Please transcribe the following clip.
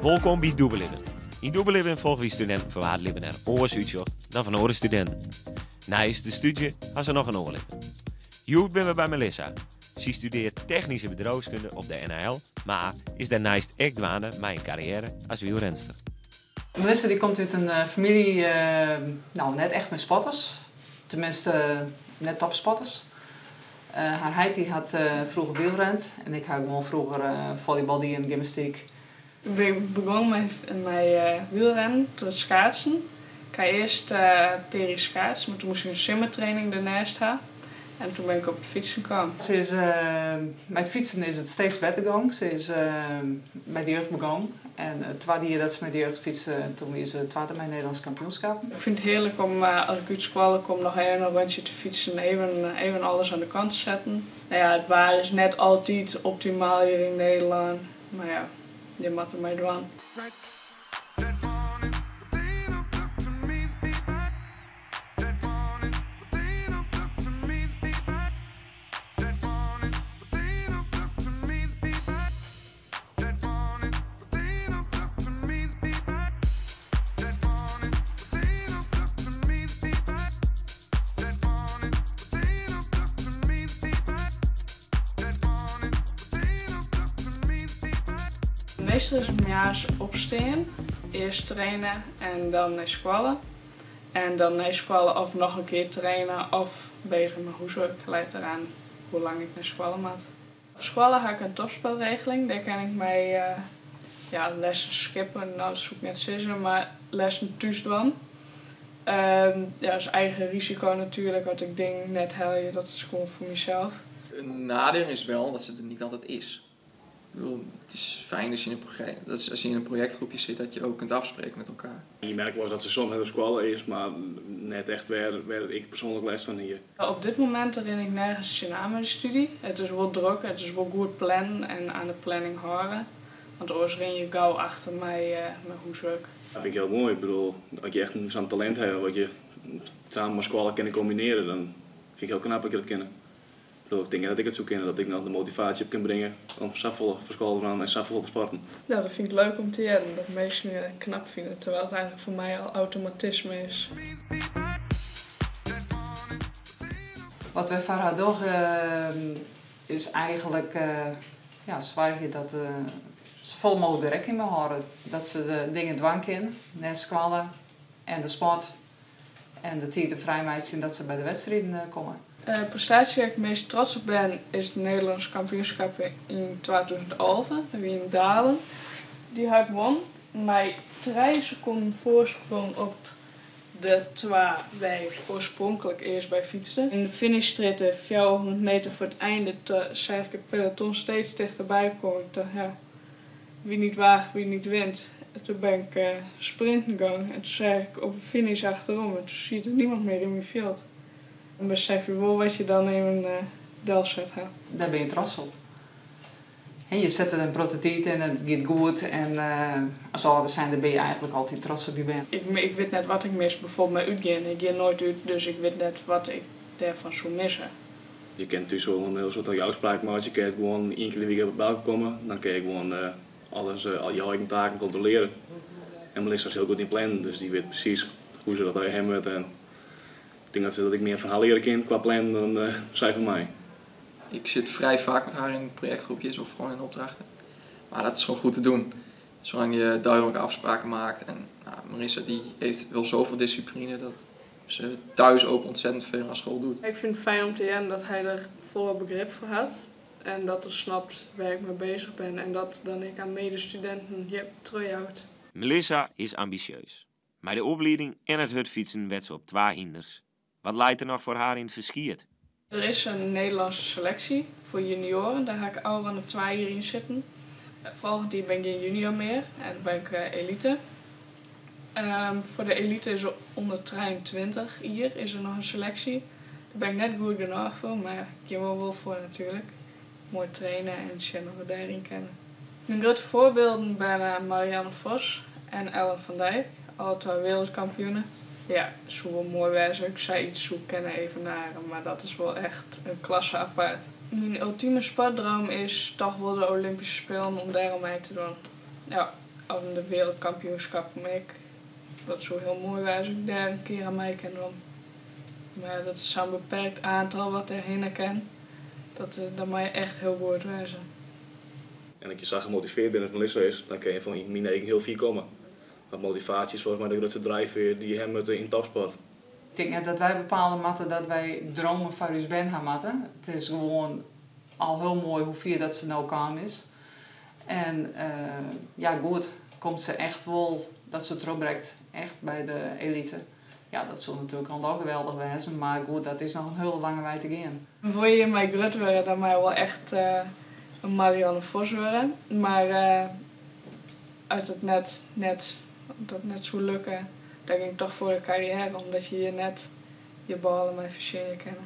Wolkom by Dûbellibben. Yn Dûbellibben folgje wy studinten foar wa't it libben der oars útsjocht dan fan oare studinten. Neist de stúdzje ha se noch in oar libben. Hjoed binne we by Melissa. Sy studearret technyske bedriuwskunde op de NHL, mar is dêrneist ek dwaande mei in karriêre as wielrenster. Melissa die komt út in famylje, no net echt mei sporters, tenminste net topsporters. Har heit die hat froeger wielrend en ik ha gewoan froeger follybal dien, gymnastyk. Ik bin begûn mei wielrennen troch it schaatsen. Ik ha earst in pear jier schaatst, mar toen moast ik in simmertraining derneist ha. En toen bin ik op it fytsen kaam. Se is, mei it fytsen is it steeds better gong. Se is by de jeugd begûn en it twadde jier dat se mei de jeugd fytste, toen wie se twadde mei Nederlânsk kampioenskappen. Ik fyn it hearlik om as ik út skoalle kom noch even in rûntsje te fytsen, even alles oan de kant te setten. No ja, it waar is net altyd optimaal hjir yn Nederlân, mar ja, je moatte der mei dwaan. Meastal is it moarns opstean, earst traine en dan nei skoalle. En dan nei skoalle of noch in kear traine of bezich mei hûswurk, leit deraan hoe lang ik nei skoalle moat. Op skoalle ha ik in topsportregeling, dêr kin ik mei ja, lessen skippe, no dat soe ik net sizze, mar lessen thús dwaan. Ja, dat is eigen risiko natuerlik, as ik dingen net helje, dat is gewoan foar mysels. Een nadeel is wel dat ze er niet altijd is. Ik bedoel, het is fijn als je in een, dat als je in een projectgroepje zit, dat je ook kunt afspreken met elkaar. Je merkt wel dat se soms net op skoalle is, mar net echt wêr't ik persoanlik lêst fan hie. Op dit momint rin ik nergens tsjinoan mei de stúdzje. It is wol drok, it is wol goed plannen en oan de planning hâlde, want oars rin je gau achter mei hûswurk. Dat fyn ik hiel moai. Ik bedoel, as je echt sa'n talint hawwe wat je samen mei skoalle kinne kombinearje, dan fyn ik hiel knap dat je dat kinne. Ik bedoel, ik tink net dat ik it soe kinne, dat ik noch de motivaasje op kin bringe om safolle foar skoalle te dwaan en safolle te sporten. No, dat fyn ik leuk om te hearren, dat minsken it knap fine, terwijl it eigenlik foar my al automatisme is. Wat wy foar har dogge is eigenlik ja, soargje dat se safolle mooglik der rekken mei hâlde. Dat se de dingen dwaan kin, nei skoalle en de sport en de tiid der frij meitsjen dat se by de wedstriden komme. De prestaasje wêr't ik it meast trots op ben is de Nederlânske kampioenskap yn 2011, dat wie yn Dalen. Dy ha ik wûn mei trije sekonden foarsprong op de twa wêr't ik oarspronklik earst by fytste. Yn de finishstrjitte, 400 meter foar it einde, seach ik it peloton steeds tichterby kommen. Ik tocht, ja, wie niet waagt, wie niet wint. En toen ben ik sprinten gong en toen seach ik op de finish achterom en toen siet der niemand mear yn myn fjild. Dan besef je wol wat je dan even delset ha. Dêr bin je trots op. Je sette der in protte tiid yn en it giet goed en as âlder zijnde binne je eigenlik altyd trots op je bern. Ik wit net wat ik mis, bijvoorbeeld mei útgean. Ik gean noait út, dus ik wit net wat ik dêrfan soe misse. Je kinne thús wol in hiel soad ôfspraken meitsje, je kinne gewoan ien kear yn de wike by elkoar komme, dan kinne je gewoan alles, al je eigen taken kontrolearje. En Melissa is hiel goed yn plannen, dus dy wit presys hoe't se dat allegear ha moat. En ik tink dat se dat ek mear fan har leare kin kwa plannen dan sy fan my. Ik sit frij faak met haar in projectgroepjes of gewoon in opdrachten. Maar dat is gewoon goed te doen. Zolang je duidelijke afspraken maakt. En nou, Marissa die heeft wel zoveel discipline dat ze thuis ook ontzettend veel aan school doet. Ik fyn it fijn om te hearren dat hy der folle begrip foar hat en dat er snapt wêr't ik mei bezich bin en dat dan ek oan medestudinten hjir trochjout. Melissa is ambisjeus. Mei de oplieding en it hurdfytsen wet se op twa hynders. Wat leit der noch foar har yn it ferskiet? Der is in Nederlânske seleksje foar junioaren, dêr ha ik ôfrûne twa jier yn sitten. Folgjend jier bin ik gjin junior mear en dan bin ik elite. Foar de elite is ûnder 23 jier is der noch in seleksje. Dêr bin ik net goed genôch foar, mar ja, ik gean wol wol foar natuerlik. Moai traine en sjen oft we dêryn kinne. Myn grutte foarbylden binne Marianne Vos. En Ellen van Dijk, alle twa wereldkampioenen. Ja, soe wol moai wêze as ik sayts soe kinne evenaren, mar dat is wol echt in klasse apart. Myn ultime sportdroom is toch wol de Olympische Spelen om dêr oan mei te dwaan. Ja, of de wereldkampioenskappen ek. Dat soe hiel moai wêze as ik dêr in kear oan mei kin dwaan. Mar dat is sa'n beperkt oantal wat dêrhinne kin. Dat, dat moat je echt hiel goed wêze. En as je sa gemotiveerd binne as Melissa is, dan kinne je fan myn eagen hiel fier komme. Want motivaasje is folgens my de grutste drijfveer dy't je hawwe moatte yn topsport. Ik tink net dat wy bepale moatte dat wy dreamen foar ús bern ha moatte. It is gewoan al hiel moai hoe fier dat se no kaam is. En ja, goed, komt se echt wol dat se trochbrekt, echt by de elite. Ja, dat soe natuerlik al geweldich wêze, mar goed, dat is noch in hiele lange wei te gean. Wolle je hjirmei grut wurde, dan moatte je wol echt in Marianne Vos wurde. Mar as it dat net soe lukke, dan gean ik toch foar de karriêre, omdat je hjir net je bôle mei fertsjinje kinne.